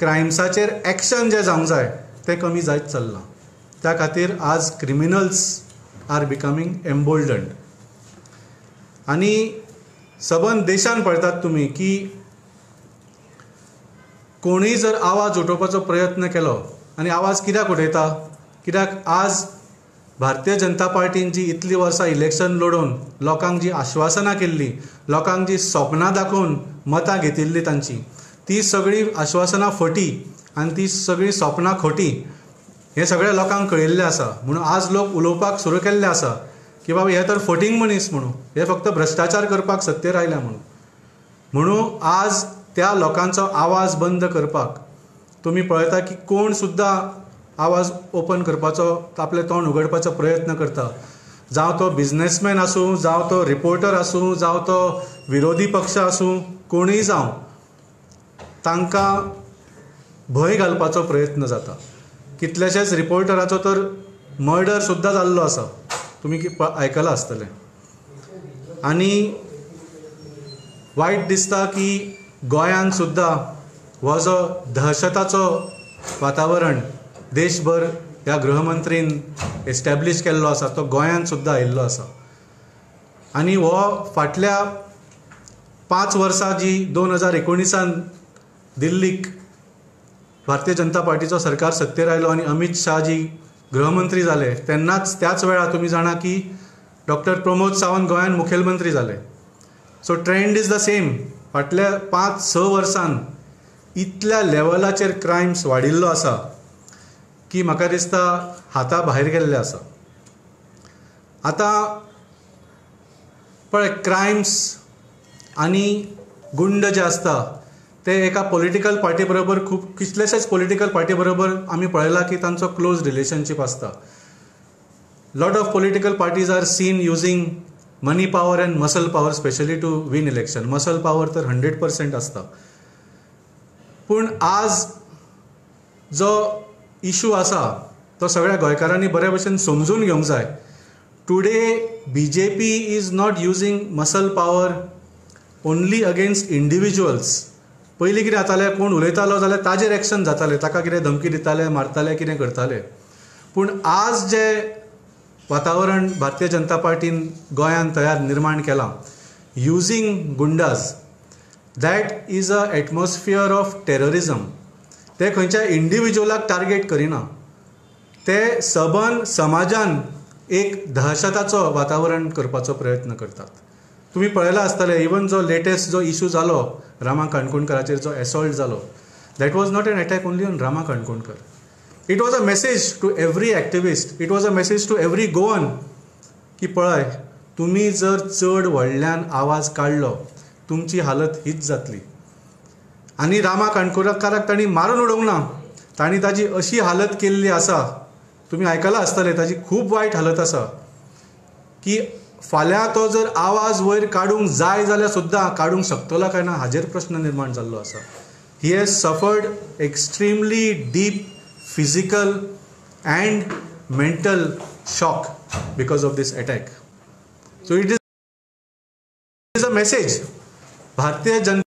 क्रायम्साचेर action जें जावंक जाय तें कमी जायत चल्लां. त्या खातीर आज क्रिमिनल्स आर बिकमींग एम्बोल्डन्ड. आनी सबंद देशान पळयतात तुमी की कोणूय जर आवाज उठोवपाचो प्रयत्न केलो, आनी आवाज कित्याक उठयता, कित्याक आज भारतीय जनता पार्टीन जी इतलीं वर्सां इलेक्शन लडोवन लोकांक जी आश्वासनां केल्लीं, लोकांक जी सपनां दाखोवन मतां घेतिल्लीं तांची, ती सगळीं आश्वासनां फटी आनी ती सगळीं सपनां खोटी हें सगळ्या लोकांक कळिल्लें आसा. म्हणून आज लोक उलोवपाक सुरू केल्ले आसा की बाबा हे तर फटींग मनीस म्हणून, हे फक्त भ्रश्टाचार करपाक सत्तेर आयल्या म्हणून. म्हणून आज त्या लोकांचो आवाज बंद करपाक तुमी पळयता की कोण सुद्दां आवाज ओपन करपाचो, आपलें तोंड उगडपाचो प्रयत्न करता. जावं तो बिजनेसमॅन आसूं, जावं तो रिपोर्टर आसूं, जावं तो विरोधी पक्ष आसूं, कोणूय जावं, तांकां भंय घालपाचो प्रयत्न जाता. कितलेशेच रिपोर्टराचो तर मर्डर सुद्दां जाल्लो आसा, तुमी आयकलां आसतलें. आनी वायट दिसता की गोंयांत सुद्दां हो जो दहशताचो वातावरण देशभर ह्या गृहमंत्रीन एस्टॅब्लीश केल्लो आसा तो गोंयांत सुद्दां आयिल्लो आसा. आनी हो फाटल्या 5 वर्सां जी 2019 दिल्लीक भारतीय जनता पार्टीचो सरकार सत्तेर आयलो आनी अमीत शाह जी गृहमंत्री जाले तेन्नाच त्याच वेळार तुमी जाणा की डॉक्टर प्रमोद सावंत गोंयांत मुखेलमंत्री जाले. So trend is the same. फाटल्या 5-6 वर्सान इतल्या लेवलाचेर क्रायम्स वाडिल्लो आसा की म्हाका दिसता हाता भायर गेल्ले आसा. आतां पळय, क्रायम्स आनी गुंड जे आसता ते एका पॉलिटिकल पार्टी बरोबर खूब कितलेशेच पॉलिटिकल पार्टी बरोबर आमी पळयलां की तांचो क्लोज रिलेशनशीप आसता. Lot of political parties are seen using money power and muscle power specially to win election. Muscle power तर 100% आसता. पूण आज जो इशू आसा तो सगळ्या गोंयकारांनी बरे भशेन समजून घेवंक जाय. Today BJP is not using muscle power only against individuals. पयलीं कितें जातालें, कोण उलयतालो जाल्यार ताजेर एक्शन जातालें, ताका कितें धमकी दिताले, मारताले, कितें करताले. पूण आज जे वातावरण भारतीय जनता पार्टीन गोंयांत तयार निर्माण केलां using goondas, that is a atmosphere of terrorism. ते खंयच्या इंडिविज्युअलाक टार्गेट करिना, ते सबंद समाजान एक दहशताचो वातावरण करपाचो प्रयत्न करतात. तुमी पळयलां आसतलें, इवन जो लेटेस्ट जो इशू जालो रामा काणकोणकराचेर जो एसॉल्ट जालो, that was not an attack only on Rama Kankonkar. It was a message to every activist, it was a message to every Goan की पळय, तुमी जर चड व्हडल्यान आवाज काडलो तुमची हालत हीच जातली. आनी रामा काणकोणकाराक तांणी मारून उडोवंक ना, तांणी ताजी अशी हालत केल्ली आसा, तुमी आयकलां आसतलें, ताजी खूब वायट हालत आसा की फाल्यां तो जर आवाज वयर काडूंक जाय जाल्यार सुद्दां काडूंक शकतलो काय ना हाजेर प्रश्न निर्माण जाल्लो आसा. He has suffered extremely deep physical and mental shock because of this attack. So it is a message. Bharatiya Janata